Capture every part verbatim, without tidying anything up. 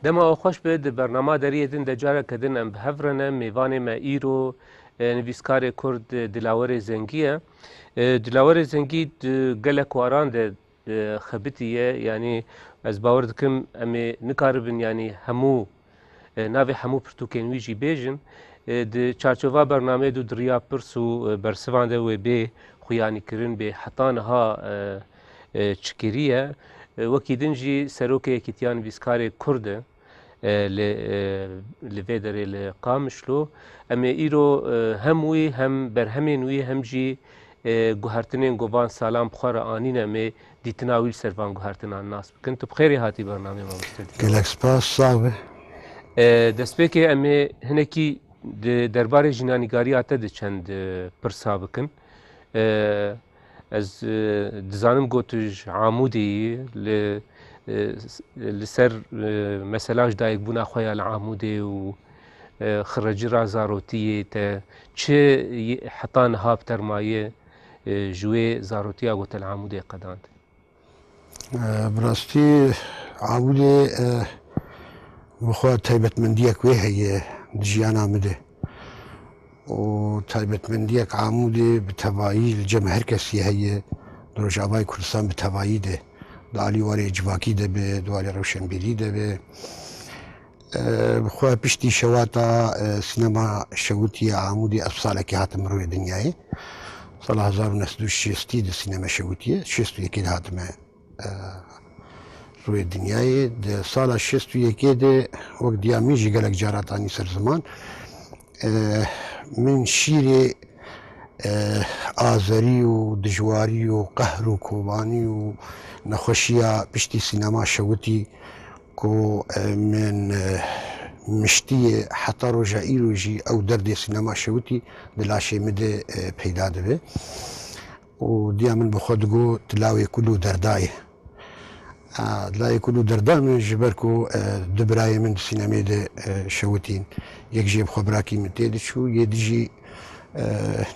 Dema we xweş be, di bernama deriyê din de careke din em bi hev re ne. Mêvanê me îro, e, nivîskarê Kurd, e, Dilawerê Zengî ye. E, Dilawerê Zengî di gelek waran de, e, xebitî ye. Yanî ez bawer dikim em ê nikaribin, yanî hemû, e, navê hemû pirtûkên wî jî bêjin. E, di çarçova bernameyê de di riya pirs û, e, bersivan de wê bê xuyanîkirin, bê heta niha, e, e, çi kiriye. E, wekî din jî serokê Yekîtiya Nivîskarê Kurd e, e, li, e, li vê derê li Qamişlo. Em ê îro, e, hem wî, hem berhemên wî, hem jî, e, guhertinên ku van salan bi xwe re anîne, em ê dîtina wî li ser van guhertinan nas bikin. Tu bi xêrê hatî bernameyê, mamoste Dîlawar. Gelek spas, sax be. E, destpêkê em ê hinekî di derbarê jînanîgariya te de çend, e, pirsa bikin. E, Ez, e, dizanim ku tu ji Amûdê yî, li, e, s-, li ser, e, mesela ji dayikbûna xwe ya li Amûdê û, e, xirecira zarotiyê te çi yê-, heta niha bi te re maye, e, ji wê zarotiya ku te li Amûdê qedand? E, bi rastî Amûdê, e, bi xwe taybetmendiyek wê heye di jiyana min de. û taybetmendiyek Amûdê bi tevayî li cem her kesî heye, di Rojavayê Kurdistan bi tevayî de, di alî warê civakî de be, di warê rewşenbîrî de be. E, bi xwe piştî şewata, e, sînema Şewitiyê Amûdê ez salekê hatim rûyê dinyayê. Sala hezar û neh sed û şêstî di sînema Şewitiyê, şêst û yekê de hatime e, rûyê dinyayê. Di sala şêst û yekê de wek diya min jî gelek cara tanî ser ziman. E, min şîrê, e, azerî û dijwarî û qehr û kobanî û nexweşiya piştî sînema Şewitî ku, e, min, e, miştiye heta roja îro jî ew derdê sînema Şewitî di laşê min de, e, peyda dibe. û diya min bi xwe digot, tu lawê kul û derda yî. A, lawê kul û derda min ji ber ku, e, du birayê min di sînemê de, e, şewitîn. Yek jê bi xwe birakî min tê diçû, yê di jî, e,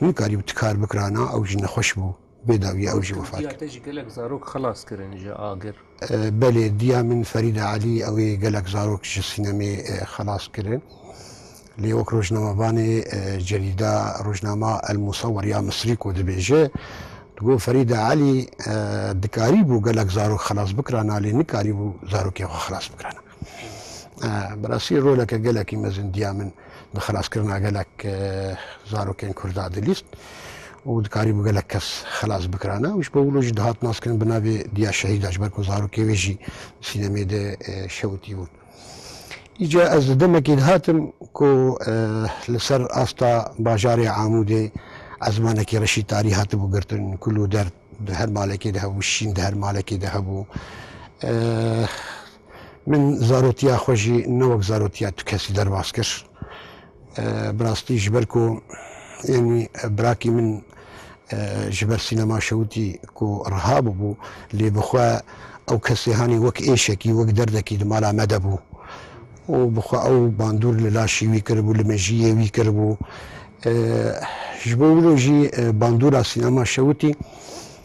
nikarîbû ti kar bikirana, ew jî nexweş bû. Bê dawî ew jî wefat kir. Diya te jî gelek zarok xelas kirin ji agir. E, belê, diya min Ferîde Elî, ew ê gelek zarok ji sînemê, e, xelas kirin. Lê wek rojnamevanê, e, cerîda rojnama El Musewwer ya Misrî ku dibêje, digot Ferîde Elî, e, dikarîbû gelek zarok xelas bikirana, lê nikarîbû zarokê xwe xelas bikirana. E, bi rastî roleke gelekî mezin diya min di xelaskirina gelek, e, zarokên Kurda dilîst û dikarîbû gelek kes xelas bikirana. Û ji bo wilo jî dihat naskirin bi navê diya şehîda, ji ber ku zarokê wê jî sînemê de, e, şewitî bûn. Îca ez di demekê dihatim ku, e, li ser asta bajarê Amûdê ezmanekî reşî tarî hatibû girtin, kul û derd di her malekê de hebû, şîn di her malekê de hebû. E, min zarotiya xwe jî ne wek zarotiya tu kesî derbas kir. E, bi rastî ji ber ku, yanî, birakî min e, ji ber sînema şewitî ku reha bûbû, lê bi xwe ew kesê hanî wek êşekî, wek derdekî di mala me de bû. Û bi xwe ew bandûr li laşî wî kiribû, li mejiyê wî kiribû. E, ji bo wilo jî, e, bandûra sînema şewitî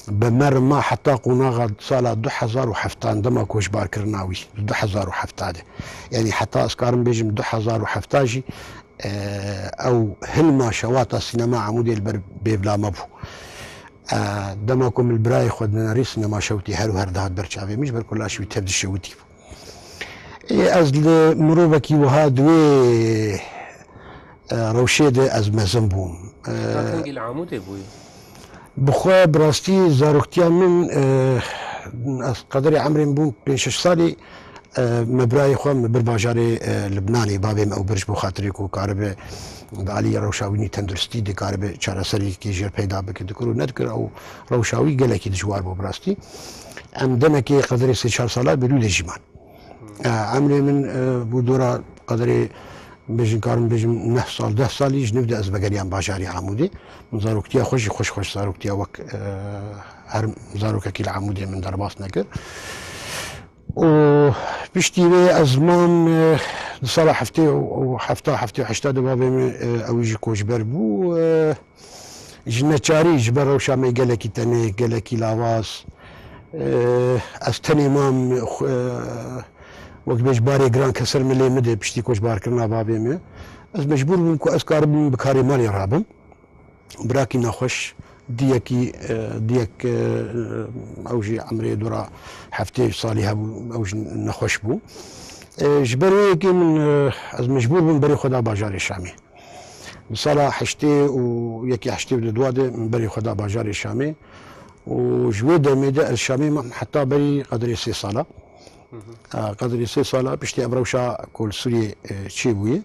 bi me re ma heta qonaxa sala du hezar û heftan dema ku ji barkirina wî, du hezar û hefta de. Yanî heta ez karim bêjim du hezar û hefta jî, e, ew hilma şewata sînema Amûdê li ber bêvla me bû. E, dema ku min li birayê xwe dinerî sînema şewitî her û her dihat ber çavê min, ji ber ku laş wî tev dişewitî bû. Ê, ez li mirovekî wiha di wê, e, rewşê de ez mezin bûm. E, Heta kengî li Amûdê bûyî? Bi xwe bi rastî zaroktiya min, e, ez qederê emrê min bûm pênc şeş salî, e, me birayê xwe min bir bajarê, e, Libnanê, bavê min ew bir ji bo xatirê ku karibe di alî rewşawînî tenduristî de karibe çareseriyekê jêr peyda bike, dikir û nedikir, ew rewşawî gelekî dijwar bû bi rastî. Em demekê qederê sê çar sala Berûlê jî man. E, emrê min, e, bû dora qederê, bêjin, karim bêjim neh sal, deh salî ji nû de ez vegeriyam bajarê Amûdê. Min zaroktiya xwe jî xweş xweş zaroktiya wek, e, her zarokekî li Amûdê min derbas nekir. Û piştî wê ez mam, e, di sala heftê û hefta, heftê û heşta de bavê min, e, ew jî koçber bû. E, Ji neçarî, ji ber rewşa me gelekî tenê, gelekî lawaz. Eee, ez tenê mam, xwe-, wek bêj barê giran ke ser milê min de piştî koçbarkirina bavê min. Ez mecbûr bûm ku ez karibim bi karê malê rabim. Birakî nexweş, diyekî, e, diyek, e, ew jî emrê dora heftê salî hebû, ew jî nexweş bû. E, ji ber wê yekê min, e, ez mecbûr bûm berê xwe da bajarê Şamê. Di sala heştê û yekê heştê û dua de min berê xwe da bajarê Şamê û ji wê demê de ez Şamê mam heta berî qedrê sê sala. Hı hı. A, qedrê sê sala piştî ev rewşa ku li Sûriyê, e, çêbûye,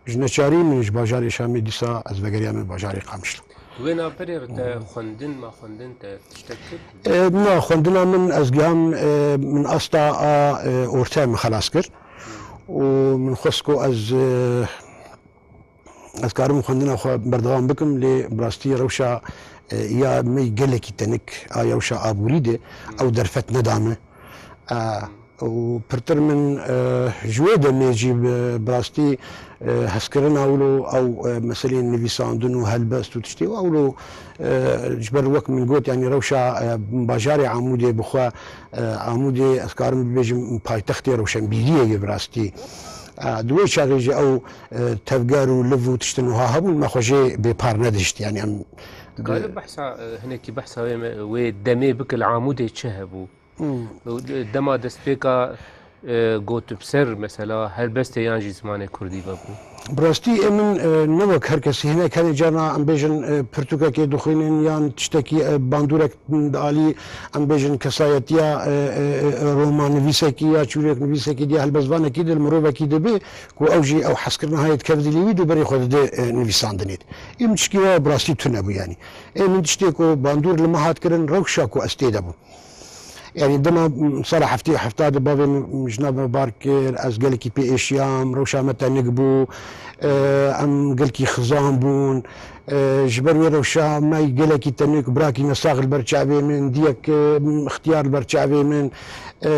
ji neçarî min ji bajarê Şamê dîsa ez vegeriyame bajarê Qamişlo. Di wê navberê re te xwendin, ma xwendin te tiştek kir? E, na, xwendina min ez giham, e, min asta a, e, orte min xelas kir. Hı. Û min xwest ku ez, e, Ez karim xwendina xwe berdewam bikim, lê bi rastî rewşa, e, ya me gelekî tenik a rewşa aborî de ew derfet neda me. E, û pirtir min, e, ji wê demê jî bi, bi rastî, e, hezkirina wilo ew, e, meselên nivîsandin û helbest û tiştê û wilo, e, ji ber wek min got, yanî rewşa, e, bajarê Amûdê bi xwe, e, Amûdê ez karim bibêjim paytextê rewşenbîriyê ye bi rastî. E, di wê çaxê jî ew e, tevger û liv û tiştin wiha hebûn, me xwe jê bêpar nedihişt. Yanî em Dikarî behsa, e, hinekî behsa wê me, wê demê bike li Amûdê çi hebû? Hmm. Û de-, dema destpêka, e, got bi ser mesela helbestê yan jî zimanê kurdî vebû? Bi rastî ê min, e, ne wek her kesî, hinek hene carna em bêjin, e, pirtûkekê dixwînin yan tiştekî, e, bandorek di alî, em bêjin, kesayetiya, e, e, e, romannivîsekî ya çîroknivîsekî diya helbestvanekî de li mirovekî dibe ku ew jî ew hezkirina heye dikeve dilê wî, dû berê xwe dide, e, nivîsandinê de. Ê min tişkî wa bi rastî tune bû, yanî. Ê min tiştê ku bandor li me hat kirin, rewşa ku ez tê de bûm. Yanî dema, m, sala heftê û hefta de bavê min jina me bar kir, ez gelekî pê êşiyam, rewşa me tenik bû, e, em gelkî xizan bûn. E, ji ber wê rewşa me gelekî tenik, birakî nesax li ber çavê min, diyek, e, ixtiyar li ber çavê min. E,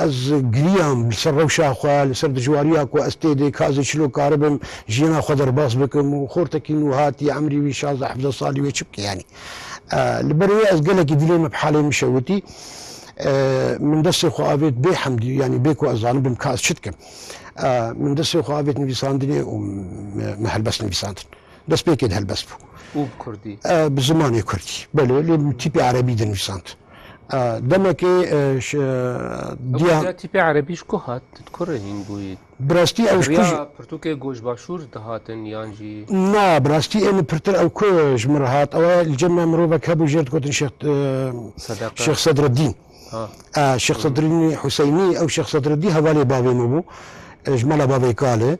ez giriyam li ser rewşa xwe, li ser dijwariya ku ez tê de, ka ez ê çilo karibim jiyana xwe derbas bikim û xortekî nû hatî, emrî wî şazdeh hevdeh salî wê çi bike, yanî. E, li ber wê ez gelekî dilê me bi halê min şewitî. E, min destê xwe avêt bê hemdî, yanî bê ku ez zanibim ka ez çi dikim. E, min destê xwe avêt nivîsandinê û me, me helbest nivîsandin. Destpêkê de helbest bû. Û bi kurdî? E, bi zimanê kurdî. Belê, lê min tîpê erebî dinivîsand. E, demekê, e, ş-, e, Ew diya ya tîpê erebî ji ku hat? Tu dikurê hîn bûyî? Bi rastî ew ji ku ji Riya pirtûkê ku ji başûr dihatin yan jî? Na, bi rastî ê min pirtir ew ku ji min re hat. Ew e li cem me mirovek hebû jê re digotin Şêx, e, Sedeqe. Şêx Sedreddîn. Ha. E, Şêx Hı. Sedreddînê Huseynî, ew Şêx Sedreddî hevalê bavê min bû. E, ji mala bavê kal e.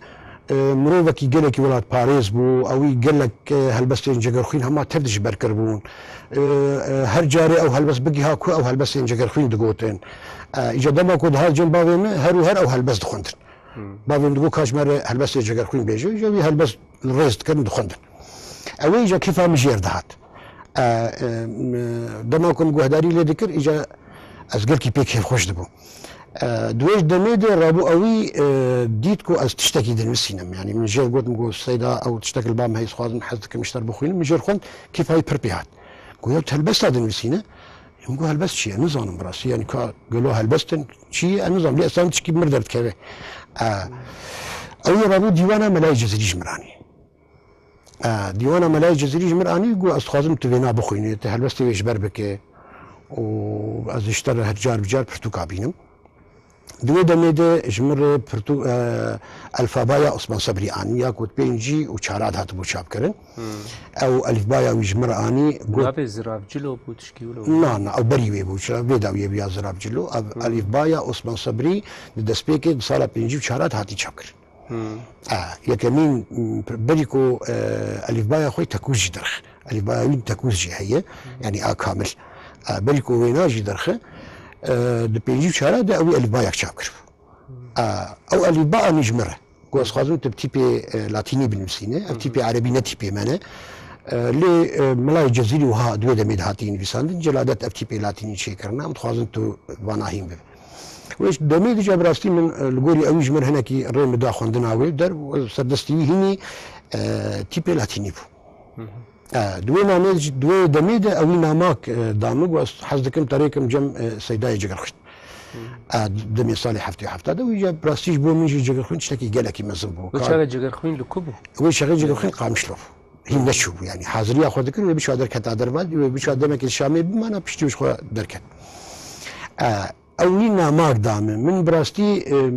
E, mirovekî gelekî welatparêz bû. Ewî gelek, e, helbestên cegerxwîn hema tev de ji ber kiribûn. E, e, her carê ew helbest bigiha ku ew helbestên cegerxwîn digotin. E, îca dema ku dihat cem bavê min, her û her ew helbest dixwendin. Hmm. Bavê min digot, "Ka ji me re helbestê cegerxwîn bêje." Îca wî helbest rêz dikirin, dixwendin. Ew ê îca kêfa min jê re dihat. E, e, m-, dema ku min guhdarî lê dikir, îca ez gelkî pê kêfxweş dibûm. E, di wê demê de rabû ewî, e, dît ku ez tiştekî dinivîsînim. Yanî min jê re got, min got, "Seyda, ew tiştek li ba min heye, dixwazim, hez dikim ji te re bixwînim." Min jê re xwend, kêfa wî pir pê hat. Got, "Ya tu helbesta dinivîsîne?" Min got, "Helbest çi ye? Nizanim bi rastî. Yanî ka gelo helbest in çi ye? Ez nizanim. Lê ez zanim tişkî bi min re derdikeve." E, ew ê rabû dîwana Melayê Cezîrî ji min re anî. E, dîwana Melayê Cezîrî ji min re anî, got, "Ez dixwazim tu vêna bixwînî, tu helbestê wê ji ber bike û ez ji te re her car bi car pirtûka bînim." Di wê demê de ji min re pirtû-, e, elfabaya Osman Sebrî anî, ya ku di pêncî û çara de hatibû çapkirin. Hmm. Ew elîfbaya wî ji min re anî, got, Navê Ziravcilo bû, tişkî wilo bû? Na, na, ew berî wê bû, çira vê dawiyê bûya Ziravcilo. Ev Hmm. elîfbaya Osman Sebrî di destpêkê di sala pêncî û çara de hatî çapkirin. Hmm. A, yekemîn, m, berî ku, e, elîfbaya xwe tekûz jî derxe. Elîfbaya wî tekûz jî heye, yanî a kamil. A, berî ku wêna jî derxe, e, di pêncî û çara de ew ê elîfbayek çap kiribû. A, ew elîfba anî ji min re. Ku ez xwazim tu bi tîpê, e, latînî binivîsîne. Ev tîpê erebî ne tîpê me ne. E, lê, e, Milayê Cezîrî wiha di wê demê de hatî nivîsandin. Celadet ev tîpê latînî çêkirine. Em dixwazin tu vana hîn bibe. Wê demê dîca bi rastî min, e, li gorî ewî ji min hinekî rê min da xwendina wê der û ez ser destî wî hînî, e, tîpê latînî bû. Hı hı. E, di wê namê, di wê demê de ewî namak, e, da min, got, "Ez hez dikim te rê kim cem, e, Seydayê Cigerxwîn." Hmm. E, demê salê heftê û heft de, wî ca bi rastî ji bo min jî Cegerxwîn tiştekî gelekî mezin bû. Wê Ka- çaxê Cegerxwîn li ku bû? Wê çaxê Cegerxwîn Qamişlo bû. Hîn neçûbû yani. Haziriya xwe dikir, wê biça derketa derva, wê biça demekê Şamê bimana, piştî wê ji xwe derket. E, ew wî namak da min. Min bi rastî, em,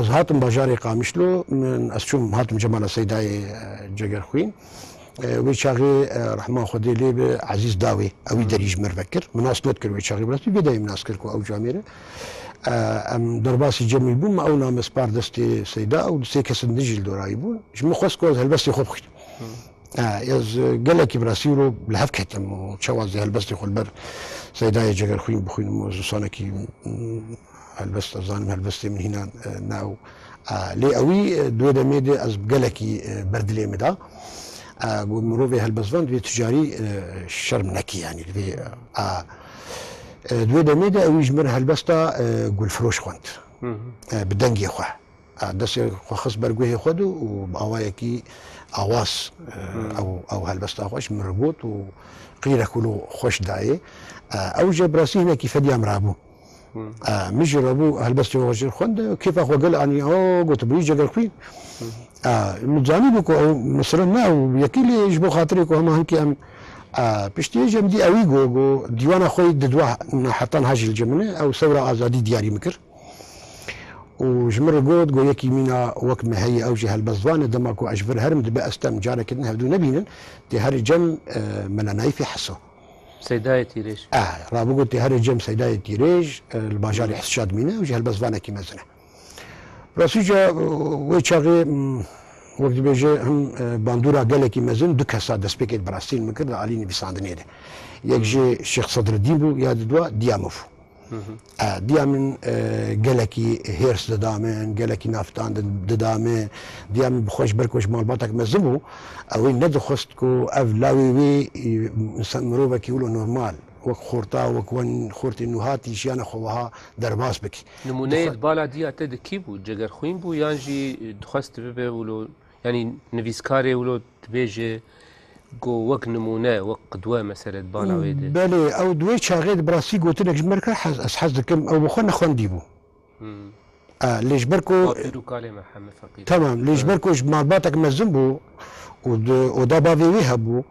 ez hatim bajarê Qamişlo, min ez çûm hatim cemala Seydayê, e, Cegerxwîn. E, wê çaxê, e, rehma Xwedê lê bi Ezîz Dawê, ewî derî ji min vekir. Min nas nedikir wê çaxê bi rastî, vê dayê min nas kir ku ew camêr e. E, em derbasî cemî bûn, me ew name spar destê Seyda, ew sê kesin din jî li dorayî bûn. Ji min xwest ku ez helbestê xwe bixwînim. E, ez, e, gelekî bi rastî wilo li hev ketim û çawa ez ê helbestê xwe li ber Seydayê Cegerxwîn bixwînim û ez wisanekî, mm, helbest, ez zanim helbestê min hîna, e, ne ew. E, lê ewî, e, di wê demê de ez gelekî, e, ber dilê min da. E, got, mirovê helbestvan divê tu carî, e, şerm nekî, yanî divê, e, e, di wê demê de ewî ji min re helbesta, e, Gulfiroş xwend. E, bi dengê xwe. E, destê xwe xist ber guhê xwe de û bi awayekî awaz, e, ew, ew helbesta xwe ji min re got û qîrek wilo xweş dayê. E, ew jî bi rastî hinekî fediya min rabû. E, min jî rabû helbestê xwe jî xwend, kêfa xwe gel anî, o, gotibûyî Cegerxwîn. E, min zanîbû ku ew mesele ne ew yekî lê ji bo xatirê ku hema hinkî em, e, piştî jî em dî ewî got, got dîwana xwe yî didwa heta niha jî li cem min e, ew sewra azadî diyarî min kir. Û ji min re got, got yekî mîna wek me heye, ew jî helbestvan e, dema ku ez ji vir herim dibe ez tem careke din hevdû nebînin, tê herê cem, e, Mela Naîfê Heso. Seydayê Tîrêj. E, rabû got tê herê cem Seydayê Tîrêj, e, li bajarê Hesşa dimîne, ew jî helbestvanekî mezin e. Rastî ca, e, wê çaxê, m, wek dibêje him, e, bandûra gelekî mezin du kesa destpêkê di bi rastî min kir di alî nivîsandinê de. Yek jê Şêx Sedreddîn bû, ya di dua Diyamov. E, diya min, e, gelekî hêrs dida min, gelekî naftan di-, dida min. Diya min bi xwe ji ber ku ji malbatek mezin bû, ew ê nedixwest ku ev lawê wê, e, insan, mirovekî wilo normal, wek xorta, wek wan xortê nûhatî jiyana xwe wiha derbas bike. Nimûneyê Dixwe- di bala diya te di kî bû? Cegerxwîn bû yan jî dixwest bibe wilo, yanî nivîskarê wilo dibêje, Go wek nimûne, wek qidwe mesele di bala wê de. Belê, ew di wê çaxê de bi rastî gotinek ji min re kir, hez, ez hez dikim, ew bi xwe nexwendî bû. Hmm. E, lê ji ber ku... Bapîr û kalê me heme feqîr. Temam, lê ji ber ku ji malbatek mezin bû û di oda bavê wê hebû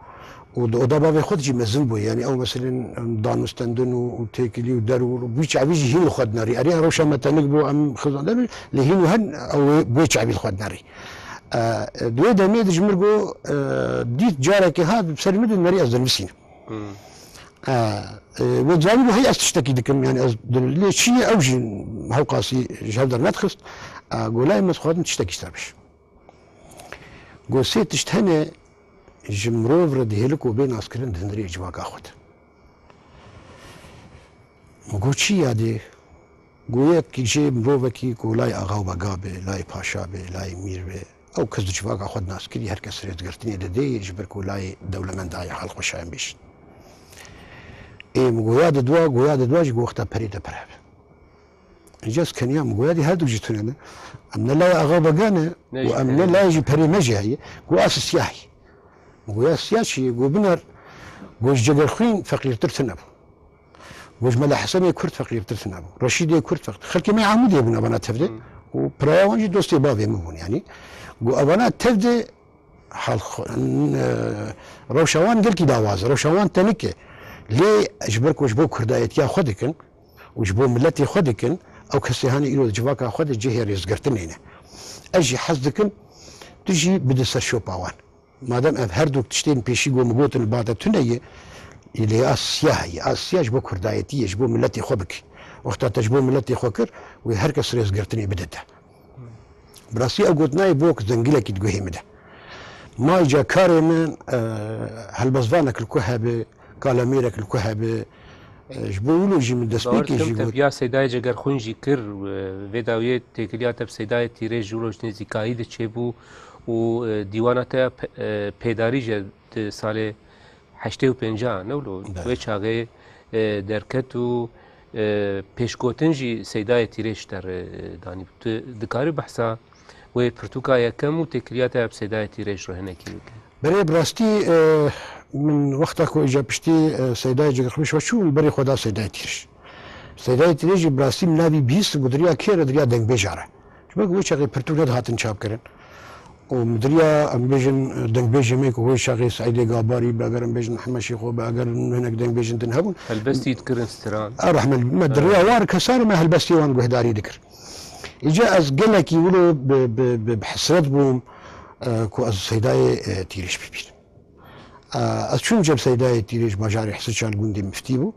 û di oda bavê xwe de jî mezin bû. Yanî ew meselen, em, danûstendin û, û têkilî û der û bi wî çavî jî hîn li xwe dinerî. Erê, rewşa me tenik bû, em xizandin, lê hîn û hen ew ê bi wê çavî li xwe dinerî. E, di wê demê de ji min got, e, dît carekê hat bi ser min de nerî ez dinivîsînim. E, e, wê zanîbû hey ez tiştekî dikim, yani ez din-, lê çi ye ew jî hewqasî ji hev dernedixist. E, got layê min ez xwarin tiştekî ser biş. Got sê tişt hene ji mirov re dihêli ku bê naskirin dihindirê civaka xwe de. Min got çi yadê? Got yek jê mirovekî ku layê axa û bega be, layê paşa be, layê mîr be, ew kes di civaka xwe de nas kirî, her kes rêzgirtinê didê, ji ber ku layê dewlemenda ye, hal xweşa em bêjin. Ê min got ya didwa, got ya didwa jî got wexta perê te pir hebe. Îca ez keniya min got ya dî her du jî tune ne. Em ne layê axa û bega ne û em ne layê jî perê me jî heye. Got a sisya heye. Min got ya sisya çi ye? Got biner, got ji Cegerxwîn feqîrtir tune bû. Got ji Mela Hesenê Kurd feqîrtir tune bû. Reşîdê Kurd feqîr. Xelkê me Amûdê bûn evana tevde. Û piraya wan jî dostê bavê min bûn yanî. Got evana tevde hal xwe, e, rewşa wan gelkî dawaz e. Rewşa wan tenik e. Lê ji ber ku ji bo kurdayetiya xwe dikin û ji bo miletê xwe dikin, ew kesê hanê îro di civaka xwe de cihê rêzgirtinê ne. Ez jî hez dikim tu jî bide ser şopa wan. Madem ev her du tiştên pêşî ku min gotin li ba te tune ye, lê a siya heye. A siya ji bo kurdayetî ye, ji bo miletê xwe bike. Wexta te ji bo miletê xwe kir, wê her kes rêzgirtinê bide te. Bi rastî ew gotinayê bi wek zengilekî di guhê min de. Ma îca karê min, e, helbestvanek li ku hebe, kalemêrek li ku hebe, e, ji bo wilo jî min destpêkê jî got. Tepiya Seydayê Cegerxwîn jî kir, e, vê dawiyê têkiliya te bi Seydayê Tîrêj ji wilo ji nêzîkayî de çêbû û, e, dîwana te ya pe-, e, pêdarî jî di salê heştê û pênca, ne wilo? Belê. Wê çaxê, e, derket û, e, pêşgotin jî Seydayê Tîrêj te re, e, danî. Tu dikarî behsa wê pirtûka yekem û têkiliya te ya bi Seydayê Tîrêj re hinekî bike? Belê, bi rastî, e, min wexta ku îca piştî, e, Seydayê Cegerxwîn ji we çûm, berê xwe da Seydayê Tîrêj. Seydayê Tîrêjî bi rastî min navî bihîst, got, diriya kê re? Diriya dengbêja re. Ji ber ku wê çaxê pirtûk nedihatin çapkirin. Û min diriya, em bêjin, dengbêjê me ku wê çaxê Seîdê Gabarî be, eger em bêjin Mihemed Şêxo be, eger hinek dengbêjên din hebûn. Helbestî dikirin stran. A rehmet, me diriya wan kesar me helbestê wan guhdarî dikir. Îca ez gelekî wilo bi, bi, bi, bi hesret bûm, e, ku ez Seydayê, e, Tîrêj bibînim. E, ez çûm cem Seydayê Tîrêj, bajarê Hesirçal, gundê Miftî bû.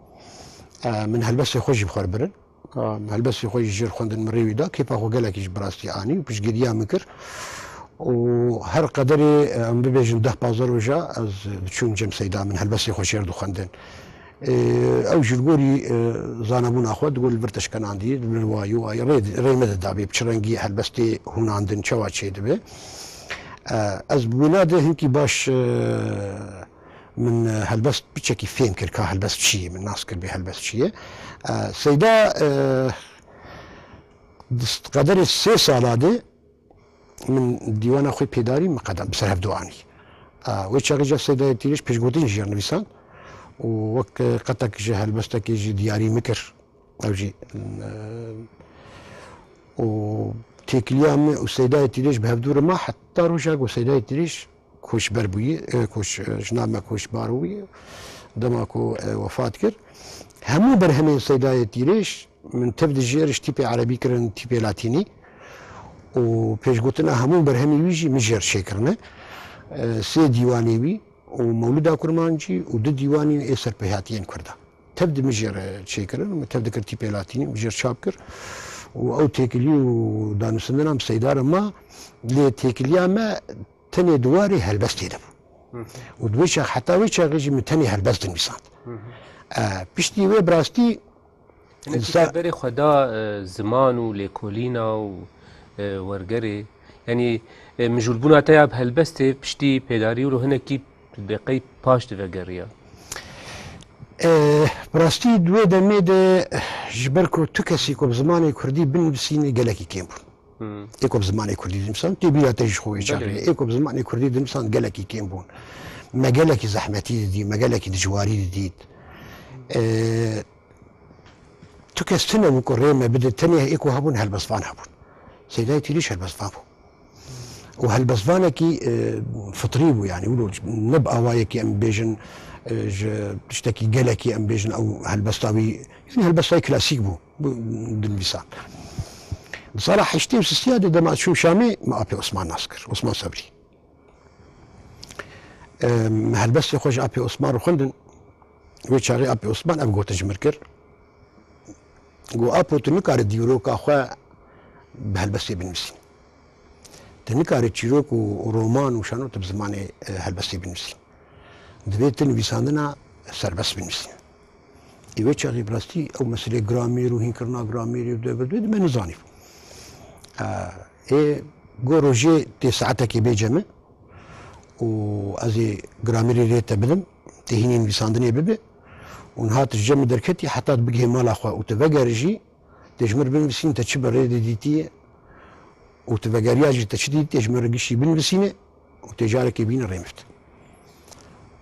E, min helbestê xwe jî bi xwe re birin. E, helbestê xwe jî jêr xwendin, min rê wî da, kêfa xwe gelekî ji bi rastî anî û piştgiriya min kir. Û her qederê, e, em bibêjin deh pazdeh roja ez diçûm cem Seyda, min helbestê xwe jêr dixwendin. E, ew jî li gorî, e, zanebûna xwe digot li vir te şkenandî, li vir wayî wayî rê, rê me dida bê bi çi rengî helbestê hûnandin, çawa çêdibe. E, ez bi wîna de hinkî baş, e, min, e, helbest piçekî fêm kir ka helbest çi ye, min nas kir bê helbest çi ye. E, Seyda, e, di qederê sê sala de min dîwana xwe pêdarî min qedem bi ser hevdu anî. E, wê çaxê ca Seydayê Tîrêj pêşgotin jî nivîsand û wek, e, qetek ji helbestekê jî diyarî min kir. Ew jî, e, û têkiliya min û Seydayê Tîrêj bi hevdû re ma heta roja ku Seydayê Tîrêj koçber bûyî, e, koç, e, jina me koçbar bûyî, dema ku, e, wefat kir. Hemû berhemên Seydayê Tîrêj min tev dijêr ji tîpê erebî kirin tîpê latînî û pêşgotina hemû berhemê wî jî min jêr çêkirine. E, sê dîwanê wî û Mewlida Kurmancî û du dîwanî ê serpêhatiyên Kurda. Tev di min jê re çêkirin, min tev dikir tîpê latînî, min jê re çap kir. Û ew têkilî û danûstendina min Seyda re ma, lê têkiliya me tenê di warê helbestê de bû. Hı hı. Û di wê çax, heta wê çaxê jî min tenê helbest dinivîsand. Hı hı. E, piştî wê bi rastî Hinekî Sa- te berê xwe da, e, ziman û lêkolîna û, e, wergerê. Yanî, e, mijûlbûna te ya bi helbestê piştî pêdarî û hinekî bi qey paş divegeriya. E, bi rastî di wê demê de ji ber ku tu kesî ku bi zimanê kurdî binivîsînê gelekî kêm bûn. Hmm. Ê ku bi zimanê kurdî dinivîsan, tê bîra te jî xwe wê çaxê. Belê. Ê ku bi zimanê kurdî dinivîsan gelekî kêm bûn. Me gelekî zehmetî didî, me gelekî dijwarî didît. E, Tu kes tune bû ku rê me bide, tenê ê ku hebûn helbestvan hebûn. Seydayê Tîrîş helbestvan bû. Û helbestvanekî, e, fitrî bû, yanî wilo ne bi awayekî em bêjin, e, ji tiştekî gelekî em bêjin ew helbesta wî, yanî helbesta wî klasîk bû, bû dinivîsan. Di sala heştê û sisiya de dema ez çûm Şamê, me Apê Osman nas kir, Osman Sebrî. Em, helbestê xwe ji Apê Osman re xwendin. Wê çaxê Apê Osman ev gotin ji min kir. Got, Apo, tu nikare dîroka xwe bi helbestê binivîsî. Tu nikare çîrok û roman û şano tu bi zimanê, e, helbestê binivîsî. Divê tu nivîsandina serbest binivîsî. Ê wê çaxê bi rastî ew meselê gramêr û hînkirina gramêrê û dê bi dê me nizanî. E, ê go rojê tê saetekê bê cem min û ez ê gramêrê rê te bidim, tê hînê nivîsandinê bibe û niha tu ji cem min derketî heta tu bigihê mala xwe û tu vegerî jî, tê ji min re binivîsîn te çi bi rê de dîtiye û tu vegeriya jî te çi dîtî, tê ji min re giştî binivîsîne û tê carekê bîne rê min bide.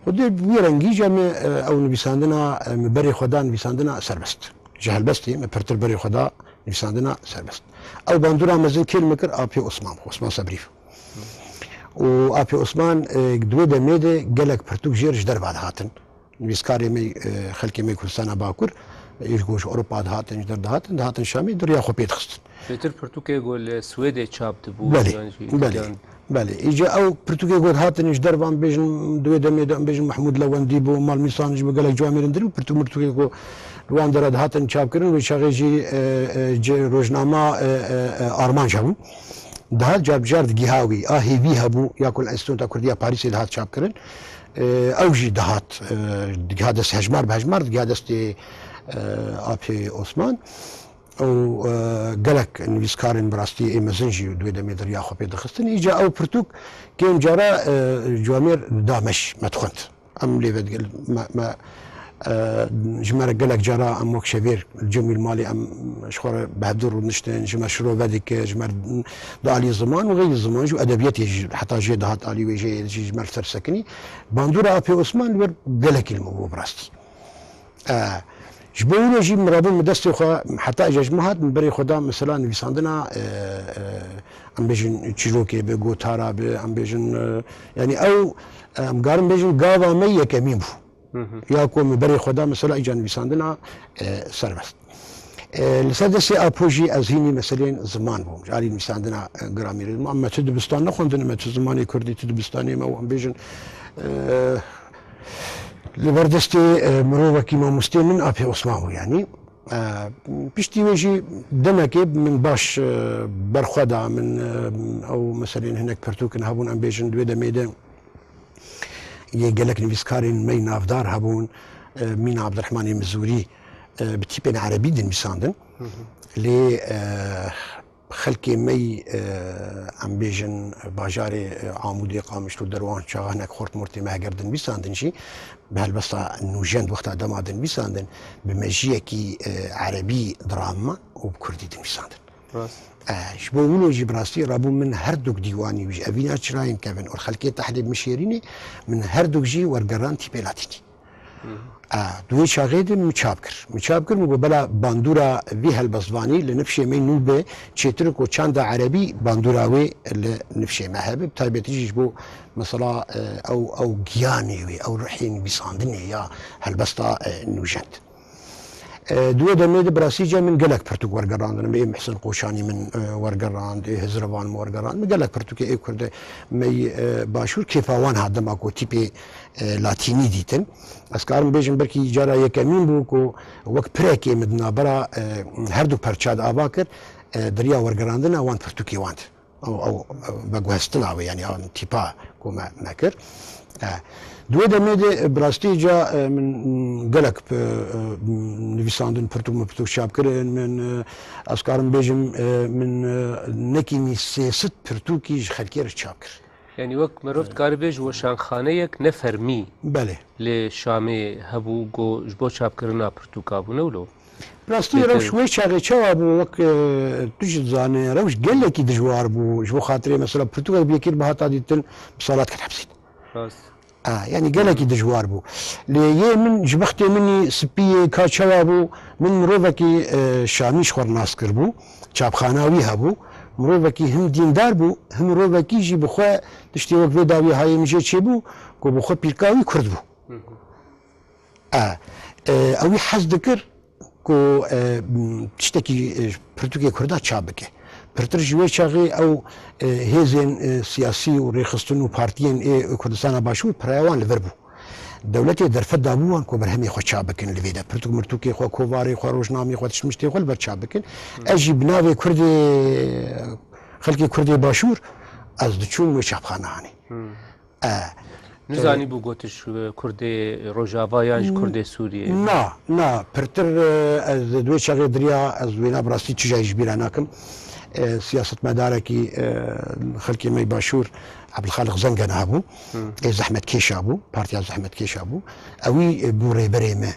Xwedê bi wî rengî jî me, e, ew nivîsandina, e, me berê xwe da nivîsandina serbest. Ji helbestê me pirtir berê xwe da nivîsandina serbest. Ew bandora mezin kê li me kir, Apê Osman, Osman Sebrî. Û Apê Osman, e, di wê demê de gelek pirtûk jê re ji derva dihatin. Nivîskarê me, e, xelkê me Kurdistana Bakur, ê ji ku ji Ewropa dihatin, ji der dihatin, dihatin Şamê, di riya xwe pê dixistin. Pêtir pirtûkê ku li Swêdê çap dibû, Belê, yan jî belê, yan belê. Îca ew pirtûkê ku dihatin ji dervan bêjin, di wê demê de em bêjin Mehmûd Lewendî bû, Mal Mîsan jî bû, gelek camêrin dir û pirtû mirtûkê ku li wan dera dihatin çapkirin, wê çaxê jî, e, e, ci rojnama, e, e, e, Armanc hebû. Dihat car bi car digiha wî, a hêvî hebû, ya ku li Enstîtuta Kurdî ya Parîsê dihat çapkirin. E, ew jî dihat, e, digiha dest hejmar bi hejmar, digiha destê, e, Apê Osman. Û, e, gelek nivîskarên bi rastî ê mezin jî di wê demê de riya xwe pê dixistin. Îca ew pirtûk kêm cara, e, camêr da me jî, me dixwend. Em lê vedigel-, me, me, e, ji me re gelek cara em wek şevêr li cem wî li malê em ji xwe re bi hevdû rûniştin, ji me şiro vedikir, ji me re di alî ziman û xeyrî ziman jî û edebiyatê jî heta jê dihat alî wê jê jî ji me li ser sekinî. Bandora Apê Osman li wir gelekî li min bû bi rastî. E, Ji bo wilo jî min rabû min destê xwe heta îca ji min hat, min berê xwe da mesela nivîsandina, e, e, em bêjin çîrokê bi, gotara bi, em bêjin, e, yanî ew, e, em karin bêjin gava me yekemîn bû. Hı hı. Ya ku min berê xwe da mesela îca nivîsandina, e, serbest. E, li ser destê Apo jî ez hînî meselên ziman bûm. Ji alî nivîsandina, e, gramîrê. Ma me tu dibistan nexwendin, me tu zimanê kurdî tu dibistanê me û em bêjin, e, li ber destê, e, mirovekî mamostê min Apê Osman bû yanî. E, piştî wê jî demekê min baş, e, berxwe da, min, e, ew meselên hinek pirtûkin hebûn, em bêjin di wê demê de yê gelek nivîskarên me yî navdar hebûn, e, Mîna Abdurehmanê Mizûrî, e, bi tîpên erebî dinivîsandin. Hı hı. Lê, e, xelkê me yî, e, em bêjin bajarê, e, Amûdê, Qamişlo, Derwan çaxa hinek xort mortê me heger dinivîsandin jî, bi helbesta nûjend wexta dema dinivîsandin, bi mejiyekî, e, erebî diramma û bi kurdî dinivîsandin. Rast. E, ji bo wilo jî bi rastî rabû min her duk dîwanî wî ji evîna çirayên kevin û xelkê tehdê mişêrînê, min her duk jî wergerand tîpê latînî. Hı hı. E, di wê çaxê de min çap kir. Min çap kir, min got, bela bandûra vî helbestvanî li nifşê me nû be, çêtir ku çanda erebî bandûra wê li nifşê me hebe, bi taybetî jî ji bo mesela, e, ew, ew giyanê wê, ew ruhê nivîsandinê ya helbesta, e, nûjend. E, di wê demê de bi rastî ca min gelek pirtûk wergerandin. Ê Mihsin Qoşanî min, e, wergerand, ê Hizrevan min wergerand. Min gelek pirtûkê ê Kurdê me yî, e, başûr kêfa wan hat dema ku tîpê, e, latînî dîtin. Ez karim bêjim belkî cara yekemîn bû ku wek pirekê min di navbera, e, her du perça de ava kir, e, di riya wergerandina wan pirtûkê wan de. Ew, ew, ew veguhestina wê, yanî ew tîpa ku me, me kir. E, di wê demê de, e, bi rastî ca, e, min, min gelek, e, e, nivîsandin, pirtûk min pirtûk çap kirin, min, e, ez karim bêjim, e, min, e, nekîmî sê sed pirtûkî ji xelkê re çap kir. Yanî wek mirov dikare bêje weşanxaneyek ne fermî Belê. li Şamê hebû, ku ji bo çapkirina pirtûka bû, ne wilo? Rastî Peki. rewş wê çaxê çawa bû, wek, e, tu jî dizanî, rewş gelekî dijwar bû. Ji bo xatirê mesela pirtûkek bi yekê re bihata dîtin, bi salat ket hepsî. Rast. A, yanî gelekî dijwar bû. Lê yê min ji bextê min î spî yê ka çawa bû, min mirovekî, e, Şamî ji xwe re nas kiribû, çapxana wî hebû. Mirovekî him dîndar bû, him mirovekî jî bi xwe tiştê wek vê dawî hayê min jê çêbû, ku bi xwe pîrka wî kurd bû. Hı hı. E, e, ew wî hez dikir ku, e, m, tiştekî, e, pirtûkê kurda çap bike. Pirtir ji wê çaxê ew, e, hêzên, e, siyasî û rêxistin û partiyên ê Kurdistana Başûr piraya wan li vir bû. Dewletê derfet dabû wan ku berhemê xwe çap bikin li vê de. Pirtûk mirtûkê xwe, kovarê xwe, rojnameyê xwe, tişmiştê xwe li ber çap bikin. Hmm. Ez jî bi navê Kurdê, xelkê Kurdê Başûr, ez diçûm wê çapxanehanê. Hmm. E, Nizanî e, bû gotiş, e, Kurdê Rojava yan ji Kurdê Sûriyê? Na, na, pirtir, e, ez di wê çaxê diriya, ez wêna bi rastî çi jayî ji bîra nakim. E, siyasetmedarekî, e, xelkê me yî Başûr, Ebdulxaliq Zengena bû. Hmm. Ê zehmetkêşa bû, partiya zehmetkêşa bû. Ewî, e, bû rêberê me.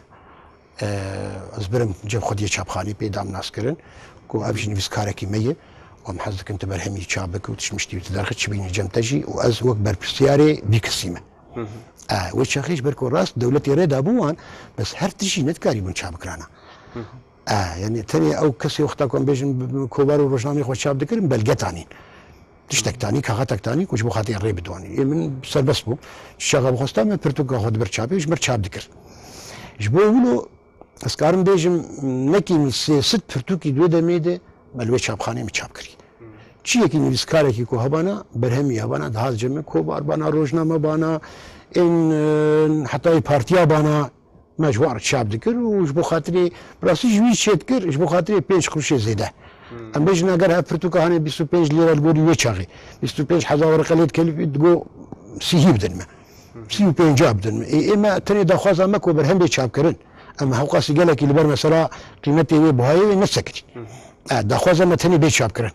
E, ez birim cem xwediyê çapxanî pê dam nas kirin ku ev jî nivîskarekî me ye û em hez dikin tu berhemî çap bik û tişmiştî tu derxî çi bînî cem te jî û ez wek berpirsiyarê vî kesî me. Hı hı. E, wê çaxê ji ber ku rast dewletê rê dabû wan, bes her tişt jî nedikarîbûn çap bikirana. Hı hı. E, yanî tenê ew kesê wexta ku em bêjin bi, bi kovar û rojnameyê xwe çap dikirin, belge tanîn. Tiştek tanî, kaxetek tanî ku ji bo xatirê rê bidwanî. Ê min serbest bû. Çi çaxa bixwesta me pirtûka xwe dibir çapê, ji mir çap dikir. Ji bo wilo ez karim bêjim, nekîmî sê sed pirtûkî di wê demê de me li wê çapxanê min çap kirî. Çiyekî nivîskarekî ku hebana, berhemî hebana, dihat cem min, kovar bana, rojname bana, ên, e, hetayê partiya bana, me ji wan re çap dikir û ji bo xatirê, bi rastî ji wî çê dikir, ji bo xatirê pênc qirûşê zêde. Hmm. Em bêjin eger ev pirtûka hanê bîst û pênc lîre li gorî wê çaxê, bîst û pênc hezar wereqe lê dikelî, digo sîhî bidin me. Hmm. Sî û pênca bidin me. Ê, ê me tenê daxwaza me ku berhem bê çapkirin. Em hewqasî gelekî li ber mesela qîmetê wê, buhayê wê nesekirî. Hmm. E, daxwaza me tenê bê çapkirin.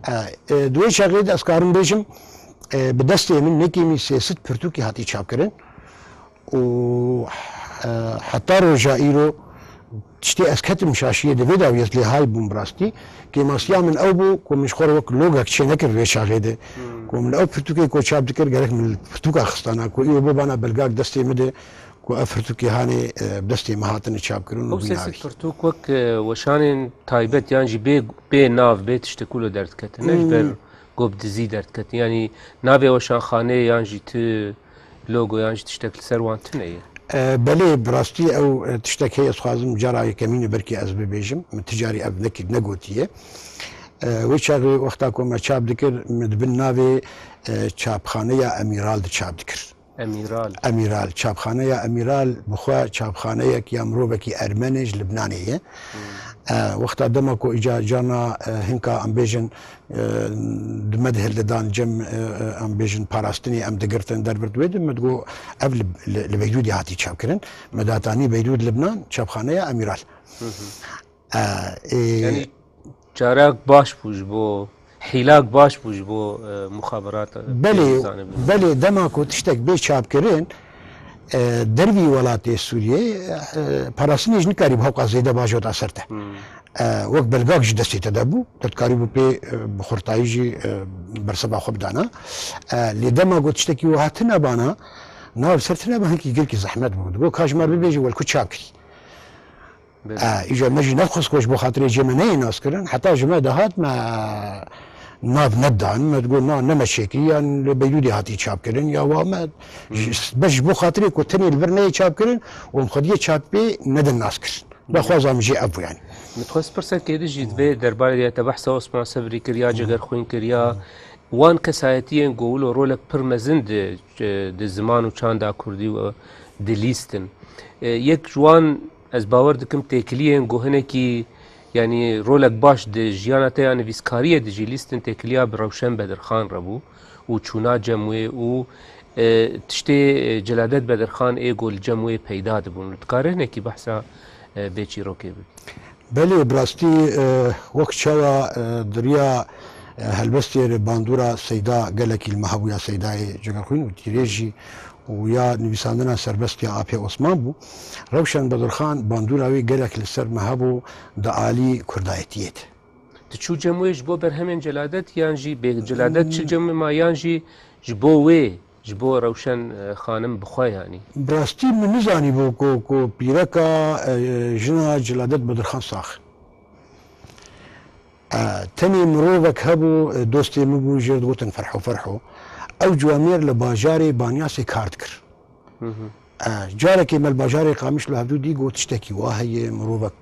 E, e, di wê çaxê de ez karim bêjim, e, bi destê min nekîmî sê sed pirtûkî hatî çapkirin. û, e, heta roja îro tiştê ez ketim şaşiyê de vê dawiyê ez lê hay bûm bi rastî. Kêmasiya min ew bû ku min ji xwe re wek logek çê nekir vê çaxê de. Hmm. Ku min ew pirtûkê ku çap dikir gerek min li pirtûka xistana ku îro bibana belgak destê min de Ku ev pirtûkê hanê, e, bi destê me hatine çapkirin û Ew wî sê sed navî. Pirtûk wek, e, weşanên taybet yan jî bê, bê nav, bê tiştekûlo derdiketin. Ne ji ber Hmm. ku bi dizî derdiketin. Yanî navê weşanxaneyê yan jî ti logo yan jî tiştek li ser wan tune ye. E, belê, bi rastî ew, e, tiştek heye, ez xwazim cara yekemînê belkî ez bibêjim. Min ti carî ev nekir, negotiye. E, wê çaxê wexta ku me çap dikir, min di bin navê, e, çapxaneya Emîral di çap dikir. Emîral. Emîral, çapxaneya Emîral bi xwe çapxaneyek ya mirovekî Ermenê ji Libnanê ye. E, wexta dema ku îca carna, e, hinka em bêjin, e, di me de hildidan cem, e, e, em bêjin parastinê em digirtin derbirt wê de, me digot ev li, li, li Beyrûdê hatî çapkirin. Me dihat anî Beyrûd Libnan, çapxaneya Emîral. E, ê, Yanî çarek baş bû ji bo, hîlak baş bû ji bo, e, muxaberat, e, Belê, pênîzanê bû. Belê, dema ku tiştek bê çapkirin, e, dervî welatê Sûriyê, e, parastinê jî nikarî bi hewqa zêde bajo da ser te. Hmm. E, wek belgak ji destê te de bû, te dikarîbû pê, e, bi xurtayî jî, e, berseva xwe bidana. E, lê dema ku tiştekî wiha tine bana, nav ser tine ba hinkî girkî zehmet bû. Digot ka ji me bibêje wel ku çap kirî. Belê. E, îja me jî nexwest ku ji bo xatirê cê me neyê naskirin. Heta ji me dihat me nav nedan. Me digot na ne me çêkirî, yan li Beyrûdê hatî çapkirin, ya wa me ji, be ji bo xatirê ku tenê li vir neyê çapkirin û em xwediyê çapê nedin naskirin. Daxwaza min jê ev bû yani. Min dixwest pirsekê din jî divê derbarê de te behsa Osman Sebrî kir ya Cegerxwîn kir ya wan kesayetiyên ku wilo rolek pir mezin di, di ziman û çanda kurdî û dilîstin. E, yek ji wan ez bawer dikim têkiliyên ku hinekî, yanî rolek baş di jiyana te ya nivîskariyê de jî lîstin têkiliya bi Rewşen Bedirxan re bû û çûna cem wê û, e, tiştê, e, Celadet Bedirxan ê ku li cem wê peyda dibûn. Dikare hinekî behsa, e, vê çîrokê bike? Belê, bi rastî, e, wek çawa, e, di riya, e, helbestê re bandora Seyda gelekî li me hebû ya Seydayê Cegerxwîn û Tîrêjî û ya nivîsandina serbest ya Apê Osman bû. Rewşen Bedirxan bandora wê gelek li ser me hebû di alî kurdayetiyê de. Tu çû cem wê ji bo berhemên Celadet yan jî bê Celadet çi cem wê ma yan jî ji bo wê, ji bo Rewşen, e, Xanim bi xwe yanî? Bi rastî min nizanîbû ku, ku pîreka, e, jina Celadet Bedirxan sax e. E, tenê mirovek hebû, e, dostê min bû, jê re digotin Ferho Ferho. Ew civamêr li bajarê Banyasê kar dikir. E, carekê me li bajarê Qamişlo hevdû dî, got tiştekî wa heye, mirovek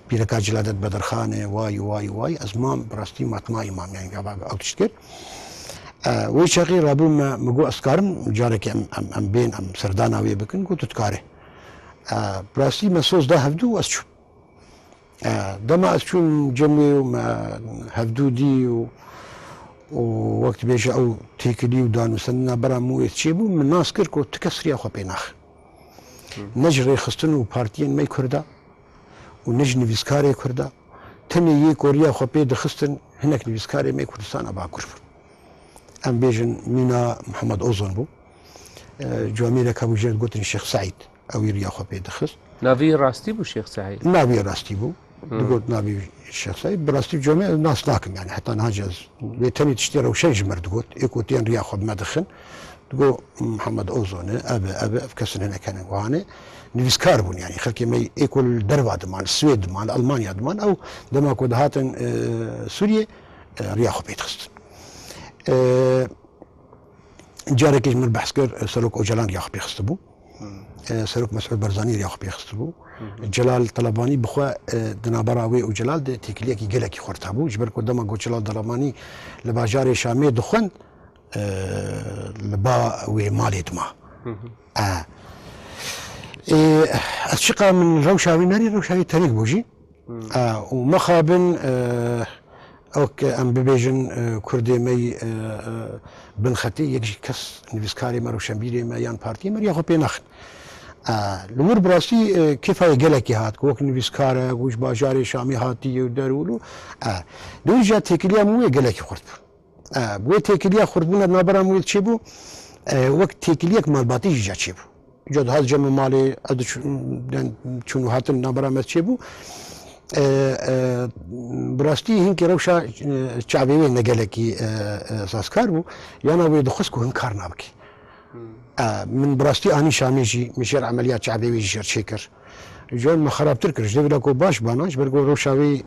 pîreka Ciladet Bedirxan e, way, way, way. Ez mam, bi rastî matmayî mam, yani gava ew tişt kir. E, wê çaxê rabû me, min got ez karim carekê em, em, em bên, em serdana wê bikin, got tu dikare. E, bi rastî me soz da hevdû û ez çûm. E, dema ez çûm cem wê û me hevdû dî û, û wek dibêje ew têkilî û danûstendina bera min wê çêbû, min nas kir ku tu kes riya xwe pê naxe. Ne ji rêxistin û partiyên me yê Kurda û ne ji nivîskarê Kurda, tenê yê ku riya xwe pê dixistin hinek nivîskarê me yê Kurdistana Bakur bûn. Em bêjin mîna Mihemed Ozon bû. E, civamêrek hebû jê re digotin Şêx Seîd. Ew ê riya xwe pê dixist. Navî rastî bû Şêx Seîd? Navî rastî bû. Hmm. Digot navî Şêx Seîd. Bi rastî civamê ez nas nakim yani. Heta niha jî ez wê tenê tiştê Rewşen ji mir digot. Ê ku tên riya xwe bi me dixin. Digot Mihemed Ozon e, ev e, ev e, ev kesin hinek hene wiha ne. Nivîskar bûn yani. Xelkê me ê ku li derva diman, li Swêd diman, li Almanya diman. Ew dema ku dihatin, e, Sûriyê, e, riya xwe pê dixistin. E, Carekê ji min behs kir, e, Serok Ocalan riya xwe pê xistibû. E, Serok Mesûd Barzanî riya xwe pê xistibû. Celal Talabanî bi xwe, e, di navbera wê û Celal de têkiliyekî gelekî xurt hebû. Ji ber ku dema ku Celal Talabanî li bajarê Şamê dixwend, e, li ba wê malê dima. E, e, ez çiqa min rewşa wî nerî, rewşa wî tenik bû jî. E, û mixabin, e, ew ke em bibêjin, e, Kurdê me yî, e, e, bin xetê, yek jî kes nivîskarê me, rewşenbîrê me yan partiyê me riya xwe pê naxin. E, li wir bi rastî, e, kêfa wê gelekî hat, ku wek nivîskarek û ji bajarê Şamê hatiye û derûl û, e, li wir jî têkiliya min wê gelekî xurt bû. E, wê têkiliya xurtbûna di navbera min wê çêbû, e, wek têkiliyek malbatî jî ca çêbû. Îca dihat cem û malê, ez diçû-, den-, çûn û hatin navbera me çêbû. E, e, bi rastî hinkî rewşa, e, çavê wê ne gelekî, e, e, sazkar bû. Yana wê dixwest ku hin kar nabike. Hmm. E, min bi rastî anî Şamê jî, min jêr emeliyat çavê wê jî jêr çêkir. Ji wan me xerabtir kir. Ji dê vila ku baş bana, ji ber ku rewşa wê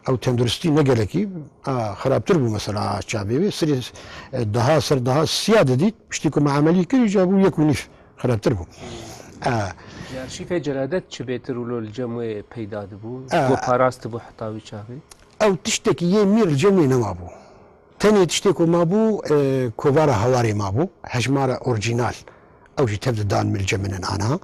ew tenduristî ne gelekî, e, xerabtir bû mesela çavê wê. Sirê, e, daha ser daha siya didît, piştî ku me emelî kir, îca bû yek û nîv xerabtir bû. E, Ji arşîfê Celadet çi bêtir wilo li cem wê peyda dibû? E, Ku parastibû heta wî çaxê? Ew tiştekî yê mîr li cem wê nemabû. Tenê tiştê ku mabû, e, kovara hewarê mabû, hejmara orjînal. Ew jî tev didan min li cem min in aniha.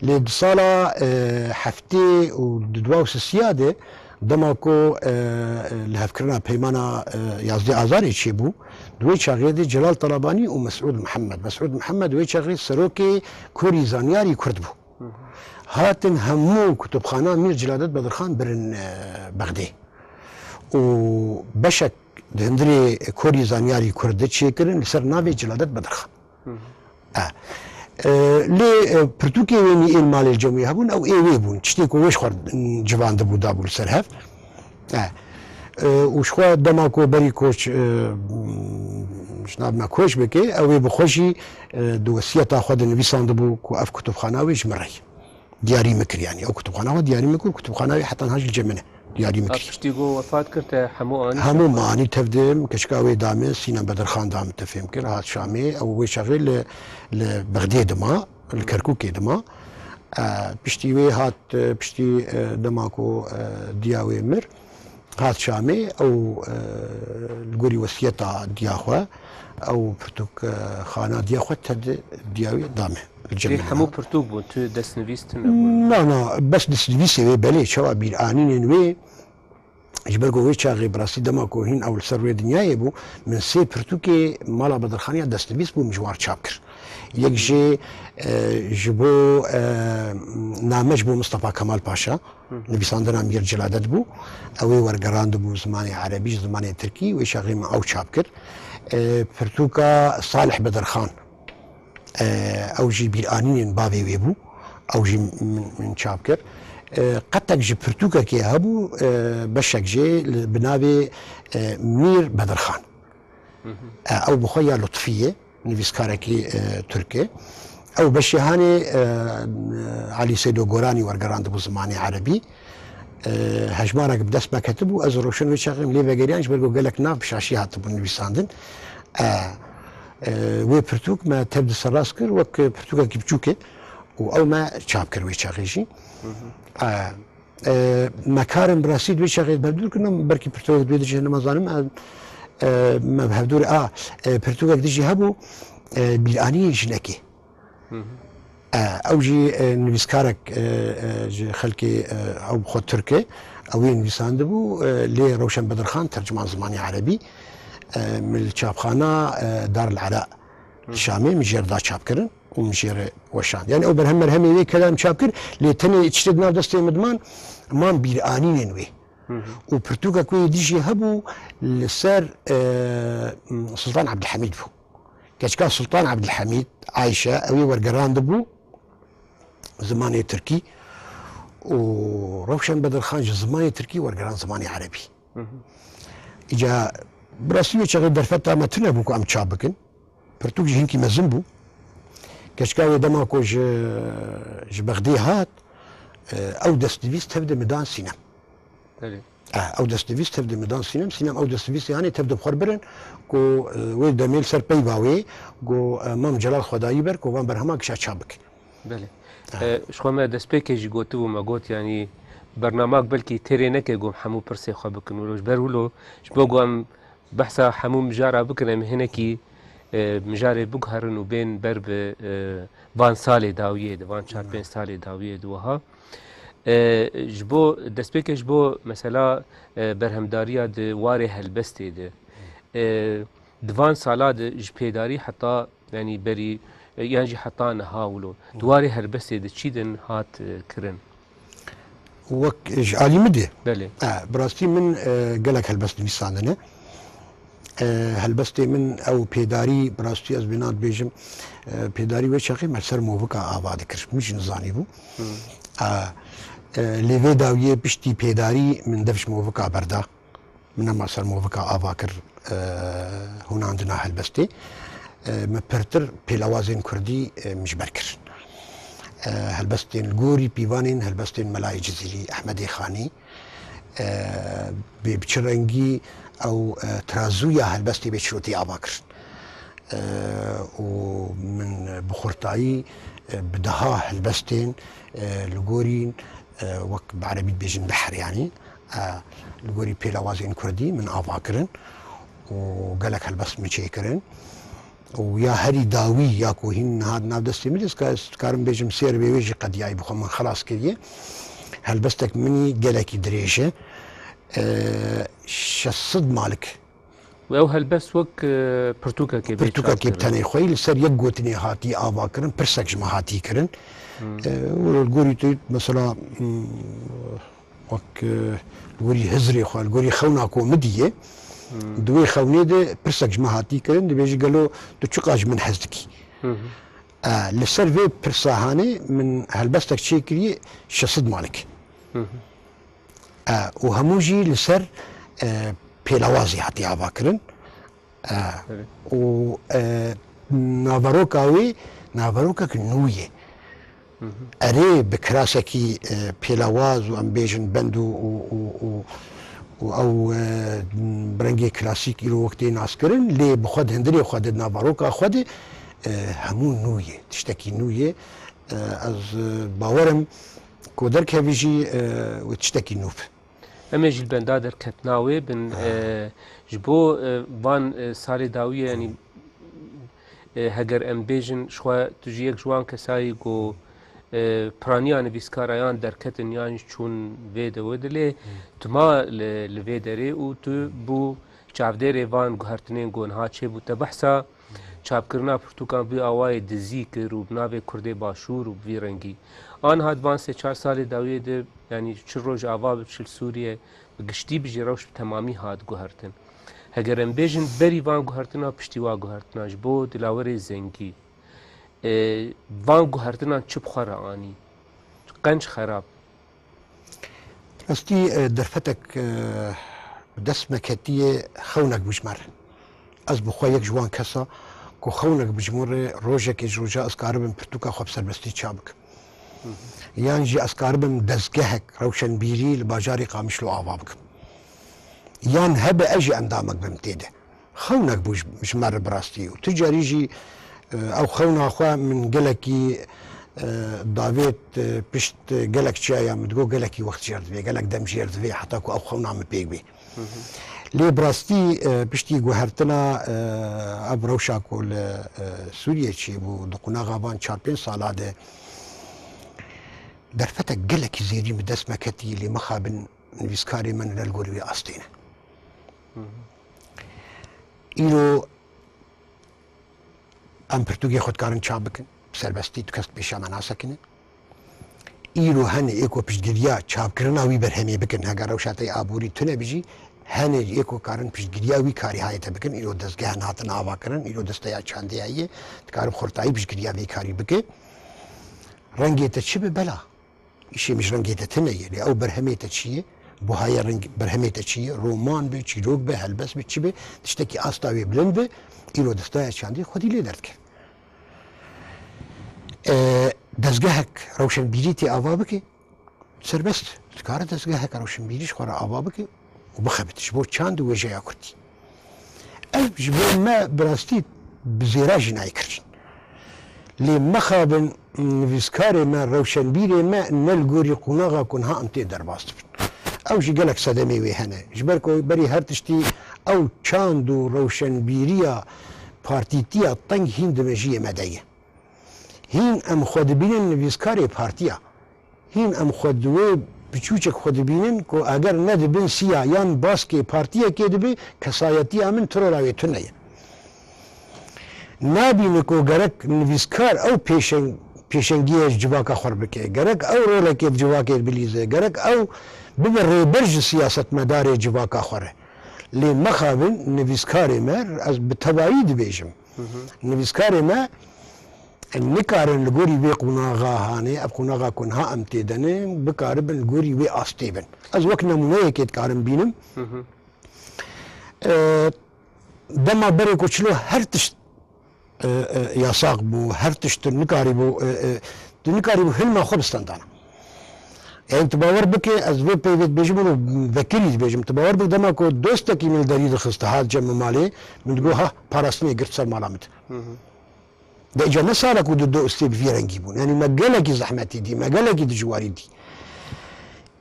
Lê di sala, e, heftê û di dua û sisiya de, dema ku, e, lihevkirina peymana, e, yazdê Azarê çêbû, di wê çaxê de Celal Talabanî û Mesûd Mihemed. Mesûd Mihemed wê çaxê serokê Korî Zanyarî Kurd bû. Hatin hemû kutubxana Mîr Ciladet Bedirxan birin, e, Bexdê. Û beşek di hundirê Korî Zanyarî Kurd de çêkirin li ser navê Ciladet Bedirxan. E. E, lê, e, pirtûkê wê nî ên malê cemî hebûn, ew ê wê bûn. Tiştê ku wê ji xwe civandibû dabû li ser hev. E. E, û ji xwe dema ku berî koç, e, ji nav me koç bike, ew ê bi xwe jî, e, di wesiyeta xwe de nivîsandibû ku ev kutubxana wê ji min re ye. Diyarî min kir, yanî ew kutubxana xwe diyarî min kir, kutubxana wê heta niha jî li cem min e. Diyarî min kir. Piştî ku wefat kir te hemû anî? Hemû me anî tev de, min keçika wê da min, Sînan Bedirxan da min, te fêm kir, hat Şamê. Ew wê çaxê li, li Bexdê dima, li Kerkûkê dima. E, piştî wê hat, e, piştî, e, dema ku, e, diya wê mir, hat Şamê, ew, e, li gorî wesiyeta diya xwe, ew pirtûk, e, xana diya xwe te di diya wê da me. Li cem Lê min hemû da. Pirtûk bûn, tu destnivîs tune bûn? Na, na, bes destnivîsê wê belê, çawa bîranînên wê, ji ber ku wê çaxê bi rastî dema ku hîn ew li ser rûyê dinyayê bû, min sê pirtûkê mala Bedirxaniya destnivîs bû, min ji wan çap kir. Yek jê, e, ji bo, e, name ji bo Mistefa Kemal Paşa, nivîsandina Mîr Ciladet bû. Ew ê wergerandibû zimanê erebî, ji zimanê tirkî, wê çaxê min ew çap kir. E, pirtûka Salih Bedirxan, e, ew jî bîranînên bavê wê bû. Ew jî min, min çap kir. E, qetek ji pirtûkekê hebû, e, beşek jê li, bi navê, e, Mîr Bedirxan. E, ew bi xwe ya Lutfî ye, nivîskarekî, e, Tirk e. Ew beşê hanê, e, Elî Seydo Goranî wergerandibû zimanê erebî. E, hejmarek bi dest me ketibû, ez û Rewşen wê çaxê em lê vegeriyan, ji ber ku gelek nav bi şaşî hatibûn nivîsandin. E, e, wê pirtûk me tev di serrast kir, wek pirtûkekî biçûk e û ew me çap kir wê çaxê jî. E, E, me karin bi rastî di wê çaxê bi hevdûr kirin, belkî pirtûkek di wê dijî hene, me zanim, e, e, me bi hevdûr, a, e, pirtûkek dijî hebû, e, bîranîyên jinekê. E, ew jî, e, nivîskarek, e, e, ji xelkê, e, ew bi xwe Tirk e, ew ê nivîsandibû, e, lê Rewşen Bedirxan terciman zimanê erebî, e, min li çapxana, e, Dar el Era Şamê min jê re da çap kirin. û min jê re weşand. Yani ew berhem merhemê wê keda min çap kir, lê tenê tiştê di nav destê min diman, man bîranînên wê. Û pirtûkek wê yê dijî hebû li ser, e, Sultan Abdulhamîd bû. Keçika Sultan Abdulhamîd, Ayşe, ew ê wergerandibû zimanê tirkî û Rewşen Bedirxan ji zimanê tirkî wergeran zimanê erebî. Îca bi rastî wê çaxê derfeta me tune bû ku em çap bikin. Pirtûk jî hinkî mezin bû. Keçika wê dema ku ji, ji Bexdê hat, e, ew destnivîs tev de min dan Sînem. Belê. E, ew destnivîs tev de min dan Sînem. Sînem ew destnivîsê hanê tev de bi xwe re birin ku, e, wê demê li ser peyva wê ku, e, Mam Celal Xwedayî ber ku van berhema gişa çap bikin. Belê. E, ji xwe me destpêkê jî gotibû, me got, yanî bernamak belkî têrê neke ku em hemû pirsê xwe bikin wilo. Ji ber wilo, ji bo ku em behsa hemû mijara bikin, em hinekî, e, mijarê biguherin û bên ber bi, e, van salê dawiyê de, van çar pênc salê dawiyê de wiha. E, ji bo, destpêkê ji bo mesela, e, berhemdariya di warê helbestê de, e, di van sala de ji pêdarî heta, yanî berî, e, yan jî heta niha wilo, di warê helbestê de çi din hat, e, kirin? Wek ji alî min de? Belê. E, bi rastî min, e, gelek helbest nivîsandine. E, helbestê min ew pêdarî, bi rastî ez bêna dibêjim, e, pêdarî wê çaxê me li ser movika ava dikir. Min jî nizanîbû. E, e, lê vê dawiyê piştî pêdarî min dev ji movika berda. Min nema ser movika ava kir, e, hûnandina helbestê. E, me pirtir pêlawazên kurdî, e, min ji ber kirin. E, helbestên li gorî pîvanên helbestên Melayê Cizîrî, Ehmedê Xanî, e, bê bi çi rengî ew, e, tirazuya helbestê bê çirotî ava kirin. E, û min bi xurtayî, e, bi deha helbestên, e, li gorî, e, wek bi erebî dibêjin dehr, yanî, e, li gorî pêlawazên kurdî min ava kirin û gelek helbest min çêkirin. Û ya herî dawî ya ku hîn niha di nav destê min de, ez ka-, ez dikarim bêjim sê ribê wê jî qediyayî bi xwe min xelas kiriye. Helbestek min î gelekî dirêj e. E, şeş sed malik. Û ew helbest wek, e, pirtûkekê bê Pirtûkekê bi çapkirin. Tenê xwe yî li ser yek gotinê hatî ava kirin, pirsek ji me hatî kirin. Hmm. E, û li gorî tu, mesela, hmm, wek, e, li gorî hizrê xwe, li gorî xewna ku min dîye, Hmm. di wê xewnê de pirsek ji me hatî kirin, dibêjî, gelo tu çiqas ji min hez dikî? Hı hı. E, li ser vê pirsa hanê min helbestek çêkiriye şeş sed malik. Hı hı. E, û hemû jî li ser, e, pêlawazî hatiye avakirin. E, Evet. û, e, naveroka wê, naverokek nû ye. Hı hı. Erê bi kirasekî, e, pêlawaz û em bêjin bend û, û, û, û, û ew, e, bi rengê klasîk îro wek tê naskirin, lê bi xwe di hundirê xwe de, di naveroka xwe de, e, hemû nû ye, tiştekî nû ye. E, ez, e, bawer im ku derkevî jî, e, wê tiştekî nû be. Em ê jî li benda derketina wê bin, e, ji bo, e, van, e, salê dawiyê, yanî, e, heger em bêjin, ji xwe tu jî yek ji wan kesayî ku, e, piraniya nivîskara yan derketin yan jî çûn vê de wê de, lê tu ma li, li vê derê û tu bû çavdêrê van guhertinên ku niha çêbû. Te behsa çapkirina pirtûkan bi awayê dizî kir û bi navê Kurdê Başûr û bi vî rengî. Aniha di van sê çar salê dawiyê de, yanî çi Rojava bi, çi li Sûriye, bi giştî bi jî rewş bi temamî hat guhertin. Heger em bêjin berî van guhertina, piştî wa guhertina ji bo Dilawerê Zengî, e, van guhertinan çi bi xwe re anî? Qenc xerab. Rastî, e, derfetek, e, bi dest me ketiye, xewnek bû ji me re. Ez bi xwe yek ji wan kesa ku xewnek bû ji min re, rojekê ji roja ez karibim pirtûka xwe bi serbestî çap bikim. Hı hı. Yan jî ez karibim dezgehek rewşenbîrî li bajarê Qamişlo ava bikim. Yan hebe ez jî endamek bim tê de. Xewnek bû ji, ji me re bi rastî. Û tu carî jî, e, ew xewna xwe min gelekî, e, davêt, e, pişt, e, gelek çiyaya min digot, gelekî wext jêr divê, gelek dem jêr divê heta ku ew xewna min pêk bê. Hı hı. Lê bi rastî, e, piştî guhertina, e, ev rewşa ku li, e, Sûriyê çêbû, di qunaxa van çar pênc sala de derfetek gelekî zêrîn bi dest me ketî, lê mixabin nivîskarê me ne li gorî wê astê ne. Hı hı. Îro em pirtûkê xwe dikarin çap bikin, bi serbestî, tu kes pêşiya me nasekine. Îro hene ê ku piştgiriya çapkirina wî berhemê bikin, heger rewşa te yê aborî tune be jî, hene ê ku karin piştgiriya wî karîhayê te bikin, îro dezgehên hatin avakirin, îro desteya çandê heye, dikarin xurtayî piştgiriya vê karî bike. Rengê te çi be bela? Îşê min ji rengê te tune ye, lê ew berhemê te çi ye? Buhaya reng-, berhemê te çi ye? Roman be, çîrok be, helbest be, çi be, tiştekî asta wê bilind be, îro destaya çandî xwedî lê derdikeve. E, dezgehek rewşenbîrî tê ava bike, serbest. Dikare dezgehek rewşenbîrî ji xwe re ava bike û bixebite ji bo çand û wêjeya kurdî. Ev ji bo me bi rastî bi zêra jî nayê kirin. Lê mixabin nivîskarê me, rewşenbîrê me ne li gorî qonaxa ku niha em tê derbas dibin. Ew jî gelek sedemê wê hene. Ji ber ku berî her tiştî ew çand û rewşenbîriya partîtiya teng hîn di mejiyê me de ye. Hîn em xwe dibînin nivîskarê partiya. Hîn em xwe di wê piçûçek xwe dibînin ku eger ne di bin siya yan baskê partiyekê dibe, kesayetiya min tirola wê tune ye. Nabîne ku gerek nivîskar ew pêşeng-, pêşengiyê ji civaka xwe re bike, gerek ew rolekê di civakê de bilîze, gerek ew bibe rêber ji siyasetmedarê civaka xwe re. Lê mixabin nivîskarê me, ez bi tevayî dibêjim, Hı hı. nivîskarê me nikarin li gorî vê qonaxa hanê, ev qonaxa ku niha em tê de ne, bikaribin li gorî wê astê bin. Ez wek nemûneyekê dikarim bînim. Hı hı. E, dema berê ku çilo her tişt e, e, yasax bû, her tişt tu nikarîbû, e, e, tu nikarîbû hilma xwe bi stendana. Yani tu bawer bike, ez vê peyvê dibêjim û vekirî dibêjim, tu bawer bike dema ku dostekî min li derî dixist, hat cem min malê, min digot, ha, parastinê girt ser mala min. De îca ne salek û du du û sê bi vî rengî bûn. Yani me gelekî zehmetî dî, me gelekî dijwarî dî.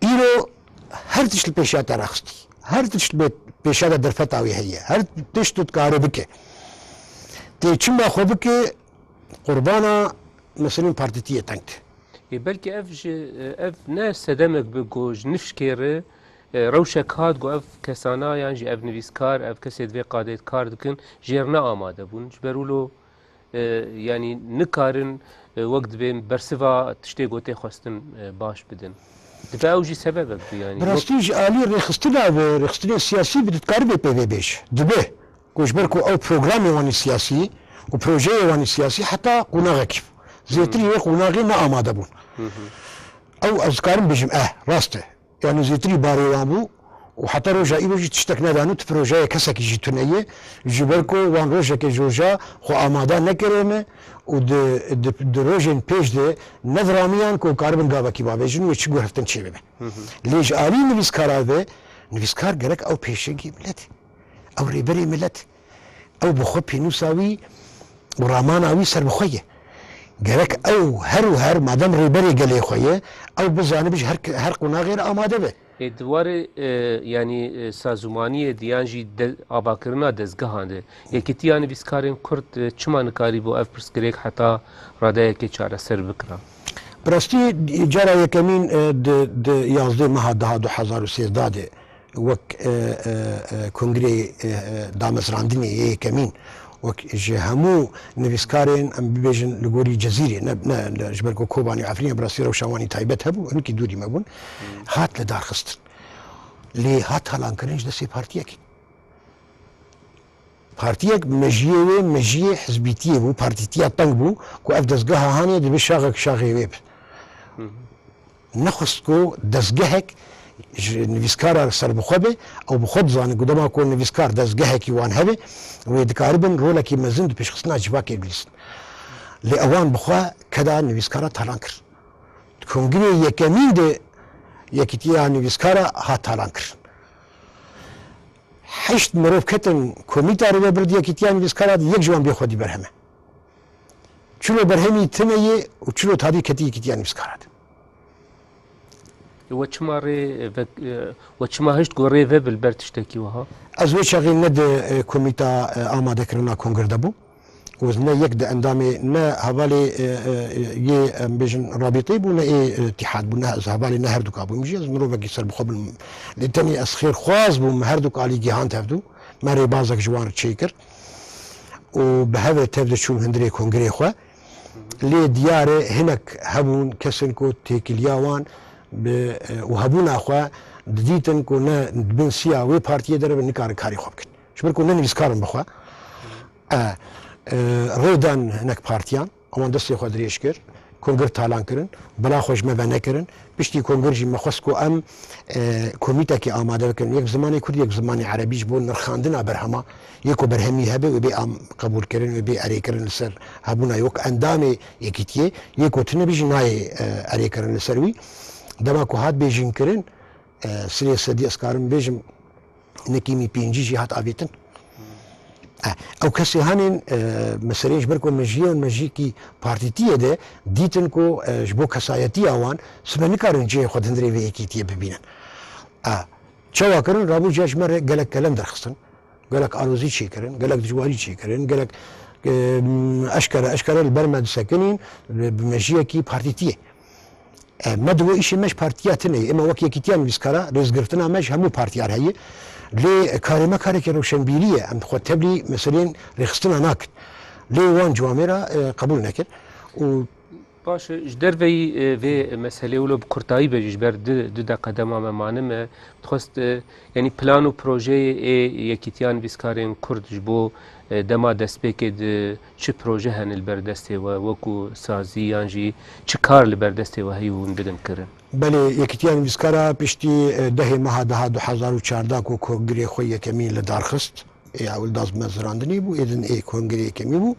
Îro her tişt li pêşiya te rexistî. Her tişt li pêşiya te derfeta wê heye. Her tişt tu dikare bike. Tê çima xwe bike qurbana meselên partîtiyê teng. Ê, belkî ev ji, ev ne sedemek bi ku ji nifşkê re, e, rewşek hat ku ev kesana yan jî ev nivîskar, ev kesê di vê qadê kar dikin, jêr ne amade bûn. Ji ber wilo, e, yanî nikarin, e, wek dibê bersiva tiştê ku tê xwestin, e, baş bidin. Dibe ew jî sebebek bi, yanî Bi wek rastî ji alî rêxistina ve, rêxistinên siyasî bi dikarî vê pê vê bêj. Dibe. Ku ji ber ku ew programê wan ê siyasî û projeyê wan ê siyasî heta qonaxekî, zêtirî wê qonaxê ne amade bûn. Ew ez dikarim bêjim, eh, rast e. Yani zêtirî barê wan bû û heta roja îro jî tiştek nedan û tu projeyê kesekî jî tune ye. Ji ber ku wan rojekê ji roja xwe amade nekirine û di, di, di rojên pêş de nediramiyan ku karibin gavekî bavêjin wê çi guheftin çê bibe. Lê ji alî nivîskara ve, nivîskar gerek ew pêşengî milet e. Ew rêberê milet. Ew bi xwe pênûsa wî û ramana wî ser bi xwe ye. Gerek ew her û her, madem rêberê gelê xwe ye, ew bizanibe ji her, her qonaxê re amade be. Ê, di warê, e, yanî, e, sazûmaniyê de yan jî de, avakirina dezgehan de, Yekîtiya Nivîskarên Kurd, e, çima nikarîbû ev pirsgirêk heta radeyekê çareser bikira? Bi rastî, cara yekemîn, e, di, di yazdeh meha daha du hezar û sêzdeh de wek, e, e, e, kongreyê, e, e, damezrandinê yê yekemîn, wek ji hemû nivîskarên, em bibêjin, li gorî Cezîrê, ne, ne, ne, ji ber ku Kobanê û Efrînê bi rastî rewşa wan ê taybet hebû, hinekî dûrî me bûn, hat lidarxistin. Lê hat talankirin ji destê partiyekê. Partiyek mejiyê wê, mejiyê hizbîtiyê bû, partîtiya teng bû, ku ev dezgeha hanê dibe şaxek şaxê wê be. Nexwest ku dezgehek ji nivîskara serbixwe be, ew bi xwe dizane ku dema ku nivîskar dezgehekî wan hebe, wê dikaribin rolekî mezin di pêşxistina civakê bilîzin. Lê ewan bi xwe keda nivîskara talan kir. Di kongrê yekemîn de Yekîtiya Nivîskara hat talan kirin. Heşt mirov ketin komîta rêvebir di Yekîtiya Nivîskara de, yek ji wan bê xwedî berhem e. Çilo berhemî tune ye û çilo tadî ketî Yekîtiya Nivîskara de. We çima rê ve, we çima hişt ku rê ve bi li ber tiştekî wiha? Ez wê çaxê ne di, e, komîta, e, amadekirina kongir de bûm. Û ne yek di endamê, ne hevalê, e, e, yê, em bêjin, rabîtê bû, ne ê, e, îtîhad bû, ne ez hevalê ne herduka bûm jî. Ez mirovekî serbixwe bûm. Lê tenê ez xêrxwaz bûm, me herduk alî gihand hevdû. Me rêbazek ji wan re çêkir. Û bi hev re tev de çûn hundirê kongirê xwe. Lê diyar e hinek hebûn kesên ku têkiliya wan bi, e, û hebûna xwe didîtin ku ne di bin siya wê partiyê de re bin, nikarin karê xwe bikin. Ji ber ku ne nivîskar in bi xwe. E, e, rê dan hinek partiyan, ewan destê xwe dirêj kir, kongir talan kirin, bela xwe ji me venekirin. Piştî kongir jî me xwest ku em, e, komîtekê amade bikin, yek bi zimanê kurdî, yek bi zimanê erebî, ji bo nirxandina berhema, yê ku berhemî hebe wê bê am qebûlkirin, wê bê erêkirin li ser hebûna wek endamê yekîtiyê, yê ku tune bî jî nayê, e, erêkirin li ser wî. Dema ku hat bêjînkirin, e, sirê sedî ez karim bêjim, nekîmî pêncî jî hat avêtin. E, ew kesê hanên, e, meseleyên ji ber ku mejiyê û mejiyekî partîtiyê de dîtin ku, e, ji bo kesayetiya wan sibe nikarin cihê xwe di hundirê vê yekîtiyê bibînin. E, çawa kirin? Rabû ciya ji me re gelek kelem derxistin. Gelek alozî çêkirin, gelek dijwarî çêkirin, gelek, e, eşkere, eşkere li ber me disekinîn, bi, bi mejiyekî partîtiyê. E, me di wê îşê me ji partiya tune ye. Ema wek Yekîtiya Nivîskara rêzgirtina me ji hemû partiyar heye. Lê karê me karekî rewşenbîrî ye. Em xwe tevlî meseleyên rêxistina nakin. Lê wan ciwamê re, e, qebûl nekir. Û Baş e, ji derveyî, e, vê meselê wilo bi kurtayî be jî, ji ber du, du deqe dema me manime, dixwest, e, yanî plan û projeyê ê Yekîtiya Nivîskarên Kurd ji bo, e, dema destpêkê di çi proje hene li ber destê we, wekû sazî yan jî çi kar li ber destê we heye û hûn bidin kirin? Belê, Yekîtiya Nivîskara piştî, e, dehê meha daha du hezar û çardeh ku kongirê xwe yekemîn li dar xist, ê ewil damezrandinê bû, ê din ê kongirê yekemî bû.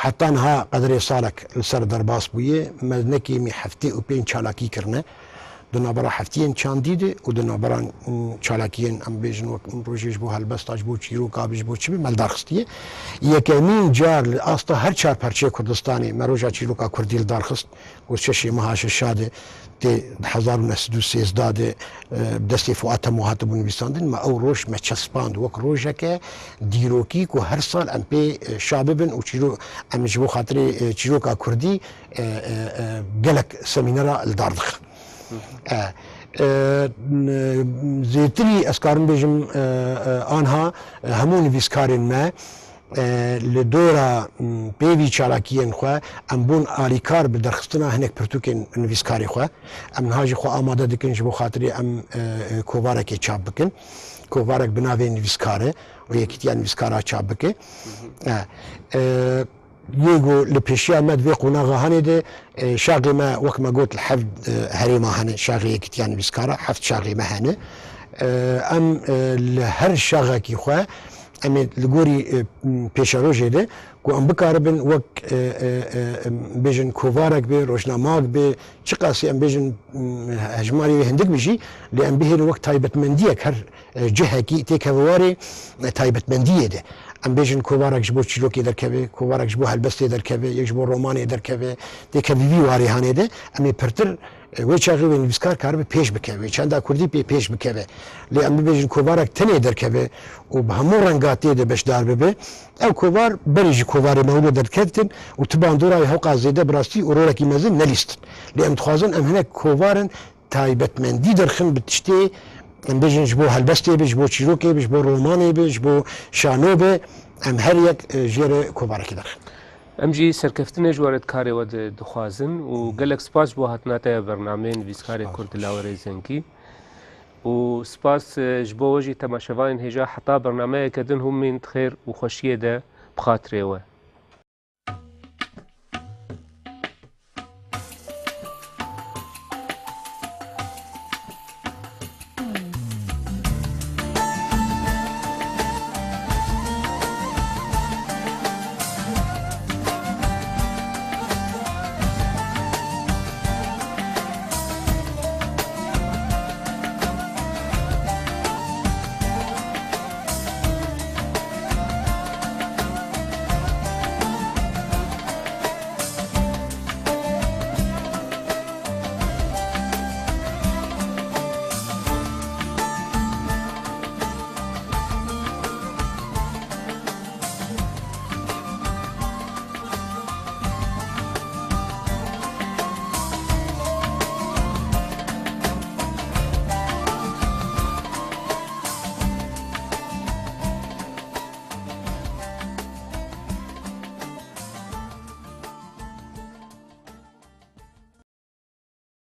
Heta niha qederê salek li ser derbas bûye, me nekêmî heftê û pênc çalakî kirine. Di navbera heftiyên çandî de û di navbera, mm, çalakiyên, em bêjin, wek rojê ji bo helbesta, ji bo çîroka, ji bo çi be, me li dar xistiye. Yekemîn car li asta her çar perçeyê Kurdistanê me roja çîroka Kurdî li dar xist. Û şeşê meha şeşa de tê di hezar û neh sed û sêzdeh de, e, bi destê Fuat Temo hatibû nivîsandin. Me ew roj me çespand wek rojeke dîrokî ku her sal em pê, e, şa bibin û çîro-, em ji bo xatirê, e, çîroka Kurdî, e, e, e, gelek semînera li dar dixin. E, e, n-, zêtirî ez karim bêjim, e, e, anha, e, hemû nivîskarên me, e, li dora, m, pêvî çalakiyên xwe em bûn alîkar bi derxistina hinek pirtûkên nivîskarê xwe. Em niha jî xwe amade dikin ji bo xatirê em, e, e, kovarekê çap bikin. Kovarek bi navê nivîskar e û Yekîtiya Nivîskara çap bike. E, e, Yê ku li pêşiya me di vê qonaxa hene de, e, şaxê me, wek me got, li heft, e, herêma hene, şaxê Yekîtiya Nivîskara, heft şaxê me hene. E, em, e, li her şaxekî xwe, em ê li gorî, e, pêşerojê de, ku em bikaribin wek, e, e, e, em bêjin kovarek be, rojnamak be, çiqasî em bêjin, m, hejmarê wê hindik be jî, lê em bihêlin wek taybetmendiyek her e, cihekî têkeve warê, e, taybetmendiyê de. Em bêjin kovarek ji bo çîrokê derkeve, kovarek ji bo helbestê derkeve, yek ji bo romanê derkeve, têkeve vî warê hanê de. Em ê pirtir, e, wê çaxê wê nivîskar karibe pêş bikeve, wê çanda kurdî pê pêş bikeve. Lê em bibêjin kovarek tenê derkeve û bi hemû renga tê de beşdar bibe, ew kovar berê ji kovarê me hûn derketin û ti bandora wê hewqa zêde bi rastî û rolekî mezin nelîstin. Lê em dixwazin em hinek kovarin taybetmendî derxin bi tiştê, em bêjin, ji bo helbestê be, ji bo çîrokê be, ji bo romanê be, ji bo şano be, em her yek, e, jê re kovarekî derxin. Em jî serkeftinê ji we re di karê we de dixwazin û gelek spas ji bo hatina te ya bernameyê Nivîskarê Spas Kurd di baş. Lawerê Zengî. Û spas, e, ji bo we jî temaşevanên hêja heta bernameyeke din hûn mîn di xêr û xweşiyê de bi xatirê we.